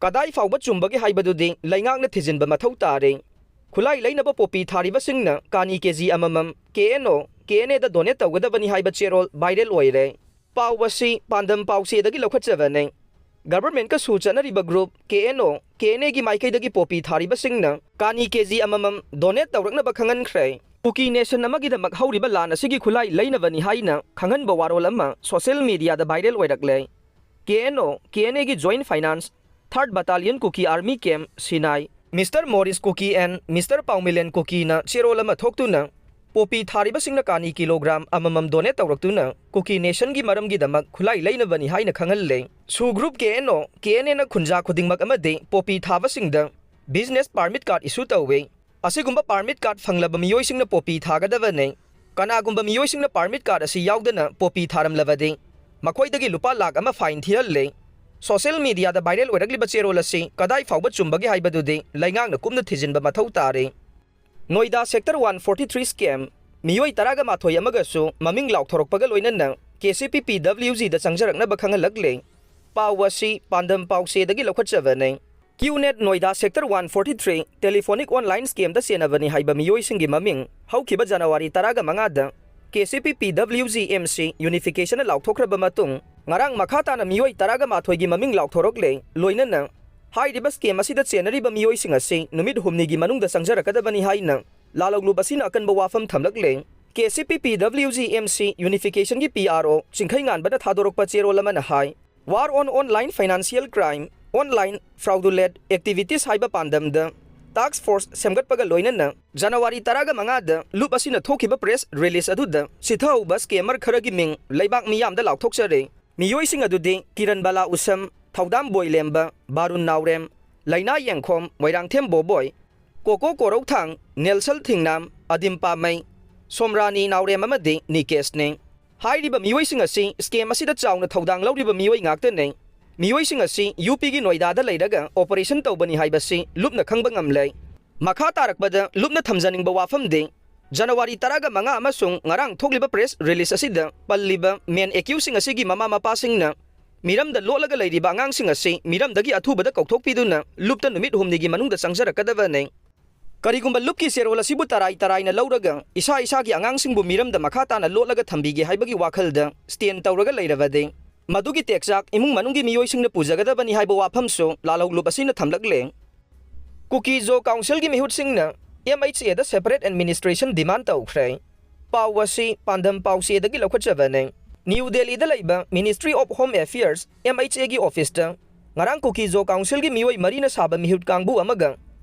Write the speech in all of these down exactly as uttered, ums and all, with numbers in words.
ꯀꯗꯥꯏ ꯐꯥꯎꯕ ꯆꯨꯝꯕꯒꯦ ꯍꯥꯏꯕꯗꯨꯗꯤ ꯂꯩꯉꯥꯛꯅ ꯊꯤꯖꯤꯟꯕ ꯃꯊꯧ ꯇꯥꯔꯦ꯫ ꯈꯨꯠꯂꯥꯏ ꯂꯩꯅꯕ ꯄꯣꯄꯤ ꯊꯥꯔꯤꯕꯁꯤꯡꯅ ꯀꯥꯅꯤ ꯀꯦꯖꯤ ꯑꯃꯃꯝ ꯀꯦ N O, K and aid donate ꯇꯧꯒꯗꯕꯅꯤ ꯍꯥꯏꯕ ꯆꯦꯔꯣꯜ ꯚꯥꯏꯔꯦꯜ ꯑꯣꯏꯔꯦ꯫ ꯄꯥꯎ ꯑꯁꯤ ꯄꯥꯟꯗꯝ ꯄꯥꯎꯆꯦꯗꯒꯤ ꯂꯧꯈꯠꯆꯕꯅꯤ꯫ ꯒꯚꯔꯟꯃꯦꯟꯠꯀꯁꯨ ꯆꯠꯅꯔꯤꯕ ꯒ꯭ꯔꯨꯞ ꯀꯦ ꯑꯦꯟ ꯑꯣ, ꯀꯦ ꯑꯦꯟ ꯑꯦꯒꯤ ꯃꯥꯏꯀꯩꯗꯒꯤ ꯄꯣꯄꯤ ꯊꯥꯔꯤꯕꯁꯤꯡꯅ ꯀꯥꯅꯤ ꯀꯦꯖꯤ ꯑꯃꯃꯝ ꯗꯣꯅꯦꯠ ꯇꯧꯔꯛꯅꯕ ꯈꯪꯍꯟꯈ꯭ꯔꯦ꯫ ꯀꯨꯀꯤ ꯅꯦꯁꯟ ꯑꯃꯒꯤꯗꯃꯛ ꯍꯧꯔꯤꯕ ꯂꯥꯟ ꯑꯁꯤꯒꯤ ꯈꯨꯠꯂꯥꯏ ꯂꯩꯅꯕꯅꯤ ꯍꯥꯏꯅ ꯈꯪꯍꯟꯕ ꯋꯥꯔꯣꯜ ꯑꯃ ꯁꯣꯁꯤꯌꯦꯜ ꯃꯤꯗꯤꯌꯥꯗ ꯚꯥꯏꯔꯦꯜ ꯑꯣꯏꯔꯛꯂꯦ꯫ K N O, K N ꯑꯦꯒꯤ joint finance, Tharat battalion Kuki army camp, ꯁꯤꯅꯥꯏ, mister Morris Kuki and mister Paominlen ꯀꯨꯀꯤꯅ ꯆꯦꯔꯣꯜ ꯑꯃ ꯊꯣꯛꯇꯨꯅ ꯄꯣꯄꯤ ꯊꯥꯔꯤꯕꯁꯤꯡꯅ ꯀꯥꯅꯤ ꯀꯤꯂꯣꯒ꯭ꯔꯥꯝ ꯑꯃꯃꯝ ꯗꯣꯅꯦꯠ ꯇꯧꯔꯛꯇꯨꯅ ꯀꯨꯀꯤ ꯅꯦꯁꯟꯒꯤ ꯃꯔꯝꯒꯤꯗꯃꯛ ꯈꯨꯠꯂꯥꯏ ꯂꯩꯅꯕꯅꯤ ꯍꯥꯏꯅ ꯈꯪꯍꯜꯂꯦ꯫ ꯁꯨ group K N O, K and ꯑꯦꯅ ꯈꯨꯟꯖꯥ ꯈꯨꯗꯤꯡꯃꯛ ꯑꯃꯗꯤ ꯄꯣꯄꯤ ꯊꯥꯕꯁꯤꯡꯗ ꯕꯤꯖꯤꯅꯦꯁ ꯄꯥꯔꯃꯤꯠ ꯀꯥꯔꯗ ꯏꯁꯨ ꯇꯧꯏ꯫ ꯑꯁꯤꯒꯨꯝꯕ ꯄꯥꯔꯃꯤꯠ ꯀꯥꯔꯗ ꯐꯪꯂꯕ ꯃꯤꯑꯣꯏꯁꯤꯡꯅ ꯄꯣꯄꯤ ꯊꯥꯒꯗꯕꯅꯤ꯫ ꯀꯅꯥꯒꯨꯝꯕ ꯃꯤꯑꯣꯏꯁꯤꯡꯅ ꯄꯥꯔꯃꯤꯠ ꯀꯥꯔꯗ ꯑꯁꯤ ꯌꯥꯎꯗꯅ ꯄꯣꯄꯤ ꯊꯥꯔꯝꯂꯕꯗꯤ ꯃꯈꯣꯏꯗꯒꯤ ꯂꯨꯄꯥ ꯂꯥꯈ ꯑꯃ ꯐꯥꯏꯟ ꯊꯤꯍꯜꯂꯤ꯫ ꯁꯣꯁꯤꯌꯦꯜ ꯃꯤꯗꯤꯌꯥꯗ ꯚꯥꯏꯔꯦꯜ ꯑꯣꯏꯔꯛꯂꯤꯕ ꯆꯦꯔꯣꯜ ꯑꯁꯤ ꯀꯗꯥꯏ ꯐꯥꯎꯕ ꯆꯨꯝꯕꯒꯦ ꯍꯥꯏꯕꯗꯨꯗꯤ ꯂꯩꯉꯥꯛꯅ ꯀꯨꯞꯅ ꯊꯤꯖꯤꯟꯕ ꯃꯊꯧ ꯇꯥꯔꯤ꯫ Noida sector one forty three scam, ꯃꯤꯑꯣꯏ ꯇꯔꯥꯒ ꯃꯥꯊꯣꯏ ꯑꯃꯒꯁꯨ ꯃꯃꯤꯡ ꯂꯥꯎꯊꯣꯔꯛꯄꯒ ꯂꯣꯏꯅꯅ ꯀꯦ ꯁꯤ ꯄꯤ ꯄꯤ ꯗꯕ꯭ꯂꯤꯎ ꯖꯤꯗ ꯆꯪꯖꯔꯛꯅꯕ ꯈꯪꯍꯜꯂꯛꯂꯦ꯫ ꯄꯥꯎ ꯑꯁꯤ ꯄꯥꯟꯗꯝ ꯄꯥꯎꯆꯦꯗꯒꯤ ꯂꯧꯈꯠꯆꯕꯅꯤ꯫ QNet Noida sector one forty three telephonic online ꯁ꯭ꯀꯦꯝꯗ ꯆꯦꯟꯅꯕꯅꯤ ꯍꯥꯏꯕ ꯃꯤꯑꯣꯏꯁꯤꯡꯒꯤ ꯃꯃꯤꯡ ꯍꯧꯈꯤꯕ ꯖꯅꯋꯥꯔꯤ ꯇꯔꯥꯒ ꯃꯉꯥꯗ K C P P W G M C ꯌꯨꯅꯤꯐꯤꯀꯦꯁꯟꯅ ꯂꯥꯎꯊꯣꯛꯈ꯭ꯔꯕ ꯃꯇꯨꯡ, ꯉꯔꯥꯡ ꯃꯈꯥ ꯇꯥꯅ ꯃꯤꯑꯣꯏ ꯇꯔꯥꯒ ꯃꯥꯊꯣꯏꯒꯤ ꯃꯃꯤꯡ ꯂꯥꯎꯊꯣꯔꯛꯂꯦ꯫ ꯂꯣꯏꯅꯅ ꯍꯥꯏꯔꯤꯕ ꯁ꯭ꯀꯦꯝ ꯑꯁꯤꯗ ꯆꯦꯟꯅꯔꯤꯕ ꯃꯤꯑꯣꯏꯁꯤꯡ ꯑꯁꯤ ꯅꯨꯃꯤꯠ ꯍꯨꯝꯅꯤꯒꯤ ꯃꯅꯨꯡꯗ ꯆꯪꯖꯔꯛꯀꯗꯕꯅꯤ ꯍꯥꯏꯅ ꯂꯥꯂꯣꯡ ꯂꯨꯞ ꯑꯁꯤꯅ ꯑꯀꯟꯕ ꯋꯥꯐꯝ ꯊꯝꯂꯛꯂꯦ꯫ ꯀꯦ C P P W G M ꯁꯤ ꯌꯨꯅꯤꯐꯤꯀꯦꯁꯟꯒꯤ ꯄꯤ ꯑꯥꯔ ꯑꯣ ꯆꯤꯡꯈꯩꯉꯥꯟꯕꯅ ꯊꯥꯗꯣꯔꯛꯄ ꯆꯦꯔꯣꯜ ꯑꯃꯅ ꯍꯥꯏ, War on Online Financial Crime, Online Fraudulent Activities ꯍꯥꯏꯕ ꯄꯥꯟꯗꯝꯗ ꯇꯥꯛꯁ ꯐꯣꯔꯁ ꯁꯦꯝꯒꯠꯄꯒ ꯂꯣꯏꯅꯅ ꯖꯅꯋꯥꯔꯤ ꯇꯔꯥꯒ ꯃꯉꯥꯗ ꯂꯨꯞ ꯑꯁꯤꯅ ꯊꯣꯛꯈꯤꯕ ꯄ꯭ꯔꯦꯁ ꯔꯤꯂꯤꯖ ꯑꯗꯨꯗ ꯁꯤꯊꯍꯧꯕ ꯁ꯭ꯀꯦꯃꯔ ꯈꯔꯒꯤ ꯃꯤꯡ ꯂꯩꯕꯥꯛ ꯃꯤꯌꯥꯝꯗ ꯂꯥꯎꯊꯣꯛꯆꯔꯦ꯫ ꯃꯤꯑꯣꯏꯁꯤꯡ ꯑꯗꯨꯗꯤ ꯀꯤꯔꯟ ꯕꯥꯂꯥ ꯎꯁꯝ, ꯊꯧꯗꯥꯝ ꯕꯣꯏꯂꯦꯝꯕ, ꯕꯥꯔꯨꯟ ꯅꯥꯎꯔꯦꯝ, ꯂꯩꯅꯥ ꯌꯦꯡꯈꯣꯝ, ꯃꯣꯏꯔꯥꯡꯊꯦꯝ ꯕꯣꯕꯣꯏ, ꯀꯣꯀꯣ ꯀꯣꯔꯧꯊꯥꯡ, ꯅꯦꯜꯁꯜ ꯊꯤꯡꯅꯥꯝ, ꯑꯗꯤꯝ ꯄꯥꯃꯩ, ꯁꯣꯝꯔꯥꯅꯤ ꯅꯥꯎꯔꯦꯝ ꯑꯃꯗꯤ ꯅꯤꯀꯦꯁꯅꯤ꯫ ꯍꯥꯏꯔꯤꯕ ꯃꯤꯑꯣꯏꯁꯤꯡ ꯑꯁꯤ ꯁ꯭ꯀꯦꯝ ꯑꯁꯤꯗ ꯆꯥꯎꯅ ꯊꯧꯗꯥꯡ ꯂꯧꯔꯤꯕ ꯃꯤꯑꯣꯏ ꯉꯥꯛꯇꯅꯤ꯫ ꯃꯤꯑꯣꯏꯁꯤꯡ ꯑꯁꯤ ꯌꯨ ꯄꯤꯒꯤ ꯅꯣꯏꯗꯥꯗ ꯂꯩꯔꯒ ꯑꯣꯄꯔꯦꯁꯟ ꯇꯧꯕꯅꯤ ꯍꯥꯏꯕꯁꯤ ꯂꯨꯞꯅ ꯈꯪꯕ ꯉꯝꯂꯦ꯫ ꯃꯈꯥ ꯇꯥꯔꯛꯄꯗ ꯂꯨꯞꯅ ꯊꯝꯖꯅꯤꯡꯕ ꯋꯥꯐꯝꯗꯤ, ꯖꯅꯋꯥꯔꯤ ꯇꯔꯥꯒ ꯃꯉꯥ ꯑꯃꯁꯨꯡ ꯉꯔꯥꯡ ꯊꯣꯛꯂꯤꯕ ꯄ꯭ꯔꯦꯁ ꯔꯤꯂꯤꯖ ꯑꯁꯤꯗ ꯄꯜꯂꯤꯕ ꯃꯦꯟ ꯑꯦꯀ꯭ꯌꯨꯁꯁꯤꯡ ꯑꯁꯤꯒꯤ ꯃꯃꯥ ꯃꯄꯥꯁꯤꯡꯅ ꯃꯤꯔꯝꯗ ꯂꯣꯠꯂꯒ ꯂꯩꯔꯤꯕ ꯑꯉꯥꯡꯁꯤꯡ ꯑꯁꯤ ꯃꯤꯔꯝꯗꯒꯤ ꯑꯊꯨꯕꯗ ꯀꯧꯊꯣꯛꯄꯤꯗꯨꯅ ꯂꯨꯞꯇ ꯅꯨꯃꯤꯠ ꯍꯨꯝꯅꯤꯒꯤ ꯃꯅꯨꯡꯗ ꯆꯪꯖꯔꯛꯀꯗꯕꯅꯤ꯫ ꯀꯔꯤꯒꯨꯝꯕ ꯂꯨꯞꯀꯤ ꯆꯦꯔꯣꯜ ꯑꯁꯤꯕꯨ ꯇꯔꯥꯏ ꯇꯔꯥꯏꯅ ꯂꯧꯔꯒ ꯏꯁꯥ ꯏꯁꯥꯒꯤ ꯑꯉꯥꯡꯁꯤꯡꯕꯨ ꯃꯤꯔꯝꯗ ꯃꯈꯥ ꯇꯥꯅ ꯂꯣꯠꯂꯒ ꯊꯝꯕꯤꯒꯦ ꯍꯥꯏꯕꯒꯤ ꯋꯥꯈꯜꯗ stand ꯇꯧꯔꯒ ꯂꯩꯔꯕꯗꯤ, ꯃꯗꯨꯒꯤ ꯇꯦꯛꯆꯥꯛ ꯏꯃꯨꯡ ꯃꯅꯨꯡꯒꯤ ꯃꯤꯑꯣꯏꯁꯤꯡꯅ ꯄꯨꯖꯒꯗꯕꯅꯤ ꯍꯥꯏꯕ ꯋꯥꯐꯝꯁꯨ ꯂꯥꯜꯍꯧꯂꯨꯞ ꯑꯁꯤꯅ ꯊꯝꯂꯛꯂꯦ꯫ ꯀꯨꯀꯤ ꯖꯣ ꯀꯥꯎꯟꯁꯤꯜꯒꯤ ꯃꯤꯍꯨꯠꯁꯤꯡꯅ M H A the separate administration demand ꯇꯧꯈ꯭ꯔꯦ꯫ ꯄꯥꯎ ꯑꯁꯤ ꯄꯥꯟꯗꯝ ꯄꯥꯎꯆꯦꯗꯒꯤ ꯂꯧꯈꯠꯆꯕꯅꯤ꯫ ꯅ꯭ꯌꯨ ꯗꯦꯜꯂꯤꯗ ꯂꯩꯕ Ministry of Home Affairs, M H A ꯒꯤ ꯑꯣꯐꯤꯁꯇ ꯉꯔꯥꯡ ꯀꯨꯀꯤ ꯖꯣ ꯀꯥꯎꯟꯁꯤꯜꯒꯤ ꯃꯤꯑꯣꯏ ꯃꯔꯤꯅ ꯁꯥꯕ ꯃꯤꯍꯨꯠ ꯀꯥꯡꯕꯨ ꯑꯃꯒ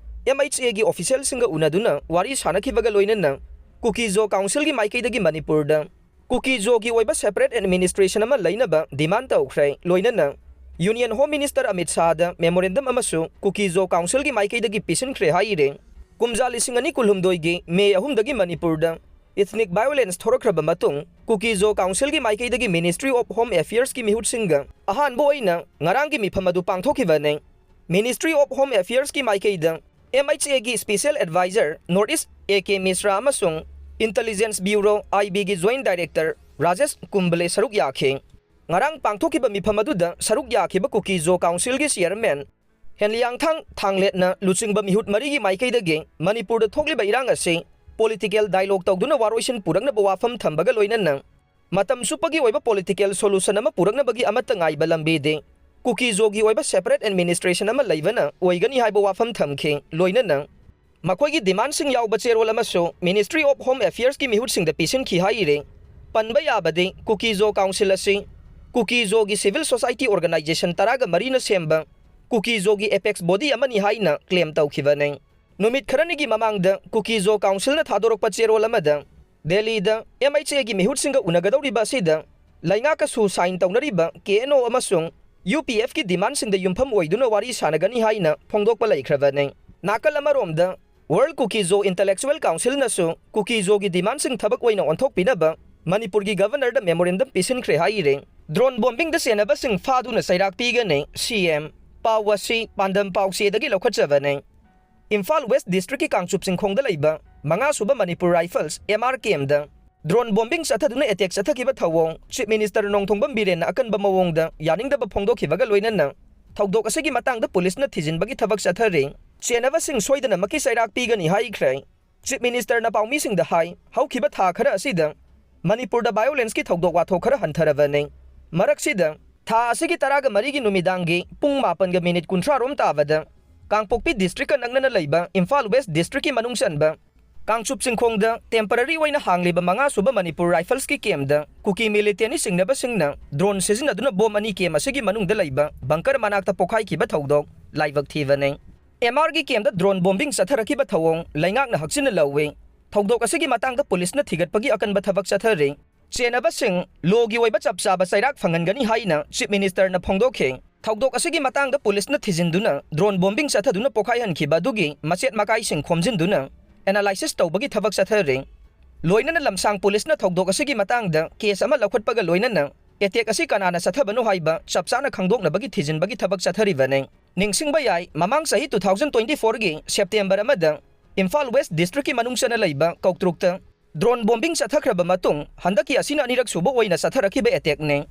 M H A ꯒꯤ ꯑꯣꯐꯤꯁꯤꯌꯦꯜꯁꯤꯡꯒ ꯎꯅꯗꯨꯅ ꯋꯥꯔꯤ ꯁꯥꯅꯈꯤꯕꯒ ꯂꯣꯏꯅꯅ ꯀꯨꯀꯤ ꯖꯣ ꯀꯥꯎꯟꯁꯤꯜꯒꯤ ꯃꯥꯏꯀꯩꯗꯒꯤ ꯃꯅꯤꯄꯨꯔꯗ ꯀꯨꯀꯤ ꯖꯣꯒꯤ ꯑꯣꯏꯕ separate administration ꯑꯃ ꯂꯩꯅꯕ demand ꯇꯧꯈ꯭ꯔꯦ꯫ ꯂꯣꯏꯅꯅ Union Home Minister Amit ꯁꯥꯍꯗ memorandum ꯑꯃꯁꯨ ꯀꯨꯀꯤ ꯖꯣ ꯀꯥꯎꯟꯁꯤꯜꯒꯤ ꯃꯥꯏꯀꯩꯗꯒꯤ ꯄꯤꯁꯤꯟꯈ꯭ꯔꯦ ꯍꯥꯏꯔꯦ꯫ ꯀꯨꯝꯖꯥ ꯂꯤꯁꯤꯡ ꯑꯅꯤ ꯀꯨꯟꯍꯨꯝꯗꯣꯏꯒꯤ ꯃꯦ ꯑꯍꯨꯝꯗꯒꯤ ꯃꯅꯤꯄꯨꯔꯗ ethnic violence ꯊꯣꯔꯛꯈ꯭ꯔꯕ ꯃꯇꯨꯡ, ꯀꯨꯀꯤ ꯖꯣ ꯀꯥꯎꯟꯁꯤꯜꯒꯤ ꯃꯥꯏꯀꯩꯗꯒꯤ Ministry of Home Affairs ꯀꯤ ꯃꯤꯍꯨꯠꯁꯤꯡꯒ ꯑꯍꯥꯟꯕ ꯑꯣꯏꯅ ꯉꯔꯥꯡꯒꯤ ꯃꯤꯐꯝ ꯑꯗꯨ ꯄꯥꯡꯊꯣꯛꯈꯤꯕꯅꯤ꯫ Ministry of Home Affairs ꯀꯤ ꯃꯥꯏꯀꯩꯗ M H A ꯒꯤ special advisor North East A K ꯃꯤꯁ꯭ꯔꯥ ꯑꯃꯁꯨꯡ Intelligence Bureau, I B ꯒꯤ joint director ꯔꯥꯖꯦꯁ ꯀꯨꯝꯕꯂꯦ ꯁꯔꯨꯛ ꯌꯥꯈꯤ꯫ ꯉꯔꯥꯡ ꯄꯥꯡꯊꯣꯛꯈꯤꯕ ꯃꯤꯐꯝ ꯑꯗꯨꯗ ꯁꯔꯨꯛ ꯌꯥꯈꯤꯕ ꯀꯨꯀꯤ ꯖꯣ ꯀꯥꯎꯟꯁꯤꯜꯒꯤ chairman ꯍꯦꯟꯂꯤꯌꯥꯡꯊꯥꯡ ꯊꯥꯡꯂꯦꯠꯅ ꯂꯨꯆꯤꯡꯕ ꯃꯤꯍꯨꯠ ꯃꯔꯤꯒꯤ ꯃꯥꯏꯀꯩꯗꯒꯤ ꯃꯅꯤꯄꯨꯔꯗ ꯊꯣꯛꯂꯤꯕ ꯏꯔꯥꯡ ꯑꯁꯤ political dialogue ꯇꯧꯗꯨꯅ ꯋꯥꯔꯣꯏꯁꯤꯟ ꯄꯨꯔꯛꯅꯕ ꯋꯥꯐꯝ ꯊꯝꯕꯒ ꯂꯣꯏꯅꯅ ꯃꯇꯝ ꯆꯨꯞꯄꯒꯤ ꯑꯣꯏꯕ political solution ꯑꯃ ꯄꯨꯔꯛꯅꯕꯒꯤ ꯑꯃꯠꯇ ꯉꯥꯏꯕ ꯂꯝꯕꯤꯗꯤ ꯀꯨꯀꯤ ꯖꯣꯒꯤ ꯑꯣꯏꯕ separate administration ꯑꯃ ꯂꯩꯕꯅ ꯑꯣꯏꯒꯅꯤ ꯍꯥꯏꯕ ꯋꯥꯐꯝ ꯊꯝꯈꯤ꯫ ꯂꯣꯏꯅꯅ ꯃꯈꯣꯏꯒꯤ demandꯁꯤꯡ ꯌꯥꯎꯕ ꯆꯦꯔꯣꯜ ꯑꯃꯁꯨ Ministry of Home Affairs ꯀꯤ ꯃꯤꯍꯨꯠꯁꯤꯡꯗ ꯄꯤꯁꯤꯟꯈꯤ ꯍꯥꯏꯔꯤ꯫ ꯄꯟꯕ ꯌꯥꯕꯗꯤ ꯀꯨꯀꯤ ꯖꯣ ꯀꯥꯎꯟꯁꯤꯜ ꯑꯁꯤ ꯀꯨꯀꯤ ꯖꯣꯒꯤ civil society organization ꯇꯔꯥꯒ ꯃꯔꯤꯅ ꯁꯦꯝꯕ ꯀꯨꯀꯤ ꯖꯣꯒꯤ apex body ꯑꯃꯅꯤ ꯍꯥꯏꯅ claim ꯇꯧꯈꯤꯕꯅꯤ꯫ ꯅꯨꯃꯤꯠ ꯈꯔꯅꯤꯒꯤ ꯃꯃꯥꯡꯗ ꯀꯨꯀꯤ ꯖꯣ ꯀꯥꯎꯟꯁꯤꯜꯅ ꯊꯥꯗꯣꯔꯛꯄ ꯆꯦꯔꯣꯜ ꯑꯃꯗ ꯗꯦꯜꯂꯤꯗ M H A ꯒꯤ ꯃꯤꯍꯨꯠꯁꯤꯡꯒ ꯎꯅꯒꯗꯧꯔꯤꯕ ꯑꯁꯤꯗ ꯂꯩꯉꯥꯛꯀꯁꯨ sign ꯇꯧꯅꯔꯤꯕ K N O ꯑꯃꯁꯨꯡ U P F ꯀꯤ demandꯁꯤꯡꯗ ꯌꯨꯝꯐꯝ ꯑꯣꯏꯗꯨꯅ ꯋꯥꯔꯤ ꯁꯥꯟꯅꯒꯅꯤ ꯍꯥꯏꯅ ꯐꯣꯡꯗꯣꯛꯄ ꯂꯩꯈ꯭ꯔꯕꯅꯤ꯫ ꯅꯥꯀꯜ ꯑꯃꯔꯣꯝꯗ World Kuki-Zo Intellectual Councilꯅꯁꯨ ꯀꯨꯀꯤ ꯖꯣꯒꯤ demandꯁꯤꯡ ꯊꯕꯛ ꯑꯣꯏꯅ ꯑꯣꯟꯊꯣꯛꯄꯤꯅꯕ ꯃꯅꯤꯄꯨꯔꯒꯤ governorꯗ memorandum ꯄꯤꯁꯤꯟꯈ꯭ꯔꯦ ꯍꯥꯏꯔꯤ꯫ Drone bombingꯗ ꯆꯦꯟꯅꯕꯁꯤꯡ ꯐꯥꯗꯨꯅ ꯆꯩꯔꯥꯛ ꯄꯤꯒꯅꯤ, C M꯫ ꯄꯥꯎ ꯑꯁꯤ ꯄꯥꯟꯗꯝ ꯄꯥꯎꯆꯦꯗꯒꯤ ꯂꯧꯈꯠꯆꯕꯅꯤ꯫ ꯏꯝꯐꯥꯜ West Districtꯀꯤ ꯀꯥꯡꯆꯨꯞ ꯆꯤꯡꯈꯣꯡꯗ ꯂꯩꯕ ꯃꯉꯥꯁꯨꯕ Manipur Rifles M R campꯗ Drone bombing ꯆꯠꯊꯗꯨꯅ attack ꯆꯠꯊꯈꯤꯕ ꯊꯧꯑꯣꯡ Chief Minister ꯅꯣꯡꯊꯣꯝꯕꯝ ꯕꯤꯔꯦꯟꯅ ꯑꯀꯟꯕ ꯃꯑꯣꯡꯗ ꯌꯥꯅꯤꯡꯗꯕ ꯐꯣꯡꯗꯣꯛꯈꯤꯕꯒ ꯂꯣꯏꯅꯅ ꯊꯧꯗꯣꯛ ꯑꯁꯤꯒꯤ ꯃꯇꯥꯡꯗ ꯄꯨꯂꯤꯁꯅ ꯊꯤꯖꯤꯟꯕꯒꯤ ꯊꯕꯛ ꯆꯠꯊꯔꯤ꯫ ꯆꯦꯟꯅꯕꯁꯤꯡ ꯁꯣꯏꯗꯅꯃꯛꯀꯤ ꯆꯩꯔꯥꯛ ꯄꯤꯒꯅꯤ ꯍꯥꯏꯈ꯭ꯔꯦ꯫ Chief Minister ꯅ ꯄꯥꯎꯃꯤꯁꯤꯡꯗ ꯍꯥꯏ, ꯍꯧꯈꯤꯕ ꯊꯥ ꯈꯔ ꯑꯁꯤꯗ ꯃꯅꯤꯄꯨꯔꯗ violence ꯀꯤ ꯊꯧꯗꯣꯛ ꯋꯥꯊꯣꯛ ꯈꯔ ꯍꯟꯊꯔꯕꯅꯤ꯫ ꯃꯔꯛꯁꯤꯗ ꯊꯥ ꯑꯁꯤꯒꯤ ꯇꯔꯥꯒ ꯃꯔꯤꯒꯤ ꯅꯨꯃꯤꯗꯥꯡꯒꯤ ꯄꯨꯡ ꯃꯥꯄꯟꯒ ꯃꯤꯅꯤꯠ ꯀꯨꯟꯊ꯭ꯔꯥ ꯔꯣꯝ ꯇꯥꯕꯗ ꯀꯥꯡꯄꯣꯛꯄꯤ district ꯀ ꯅꯛꯅꯅ ꯂꯩꯕ ꯏꯝꯐꯥꯜ West district ꯀꯤ ꯃꯅꯨꯡ ꯆꯟꯕ ꯀꯥꯡꯆꯨꯞ ꯆꯤꯡꯈꯣꯡꯗ temporary ꯑꯣꯏꯅ ꯍꯥꯡꯂꯤꯕ ꯃꯉꯥ ꯁꯨꯕ ꯃꯅꯤꯄꯨꯔ Rifles ꯀꯤ camp ꯇ ꯀꯨꯀꯤ militant ꯅ ꯆꯤꯡꯅꯕꯁꯤꯡꯅ drone ꯁꯤꯖꯤꯟꯅꯗꯨꯅ bomb ꯑꯅꯤ camp ꯑꯁꯤꯒꯤ ꯃꯅꯨꯡꯗ ꯂꯩꯕ bunker ꯃꯅꯥꯛꯇ ꯄꯣꯈꯥꯏꯈꯤꯕ ꯊꯧꯗꯣꯛ ꯂꯥꯏꯕꯛ ꯊꯤꯕꯅꯤ꯫ M R ꯒꯤ camp ꯇ drone bombing ꯆꯠꯊꯔꯛꯈꯤꯕ ꯊꯧꯑꯣꯡ ꯂꯩꯉꯥꯛꯅ ꯍꯛꯆꯤꯟꯅ ꯂꯧꯏ꯫ ꯊꯧꯗꯣꯛ ꯑꯁꯤꯒꯤ ꯃꯇꯥꯡꯗ ꯄꯨꯂꯤꯁꯅ ꯊꯤꯒꯠꯄꯒꯤ ꯑꯀꯟꯕ ꯊꯕꯛ ꯆꯠꯊꯔꯤ꯫ ꯆꯦꯟꯅꯕꯁꯤꯡ law ꯒꯤ ꯑꯣꯏꯕ ꯆꯞ ꯆꯥꯕ ꯆꯩꯔꯥꯛ ꯐꯪꯍꯟꯒꯅꯤ ꯍꯥꯏꯅ Chief Minister ꯅ ꯐꯣꯡꯗꯣꯛꯈꯤ꯫ ꯊꯧꯗꯣꯛ ꯑꯁꯤꯒꯤ ꯃꯇꯥꯡꯗ ꯄꯨꯂꯤꯁꯅ ꯊꯤꯖꯤꯟꯗꯨꯅ drone bombing ꯆꯠꯊꯗꯨꯅ ꯄꯣꯈꯥꯏꯍꯟꯈꯤꯕ ꯑꯗꯨꯒꯤ ꯃꯆꯦꯠ ꯃꯀꯥꯏꯁꯤꯡ ꯈꯣꯝꯖꯤꯟꯗꯨꯅ analysis ꯇꯧꯕꯒꯤ ꯊꯕꯛ ꯆꯠꯊꯔꯤ꯫ ꯂꯣꯏꯅꯅ ꯂꯝꯁꯥꯡ ꯄꯨꯂꯤꯁꯅ ꯊꯧꯗꯣꯛ ꯑꯁꯤꯒꯤ ꯃꯇꯥꯡꯗ case ꯑꯃ ꯂꯧꯈꯠꯄꯒ ꯂꯣꯏꯅꯅ attack ꯑꯁꯤ ꯀꯅꯥꯅ ꯆꯠꯊꯕꯅꯣ ꯍꯥꯏꯕ ꯆꯞ ꯆꯥꯅ ꯈꯪꯗꯣꯛꯅꯕꯒꯤ ꯊꯤꯖꯤꯟꯕꯒꯤ ꯊꯕꯛ ꯆꯠꯊꯔꯤꯕꯅꯤ꯫ ꯅꯤꯡꯁꯤꯡꯕ ꯌꯥꯏ, ꯃꯃꯥꯡ ꯆꯍꯤ two thousand twenty four ꯒꯤ September ꯑꯃꯗ ꯏꯝꯐꯥꯜ West district ꯀꯤ ꯃꯅꯨꯡ ꯆꯟꯅ ꯂꯩꯕ ꯀꯧꯇ꯭ꯔꯨꯛꯇ drone bombing ꯆꯠꯊꯈ꯭ꯔꯕ ꯃꯇꯨꯡ ꯍꯟꯗꯛꯀꯤ ꯑꯁꯤꯅ ꯑꯅꯤꯔꯛ ꯁꯨꯕ ꯑꯣꯏꯅ ꯆꯠꯊꯔꯛꯈꯤꯕ attack ꯅꯤ꯫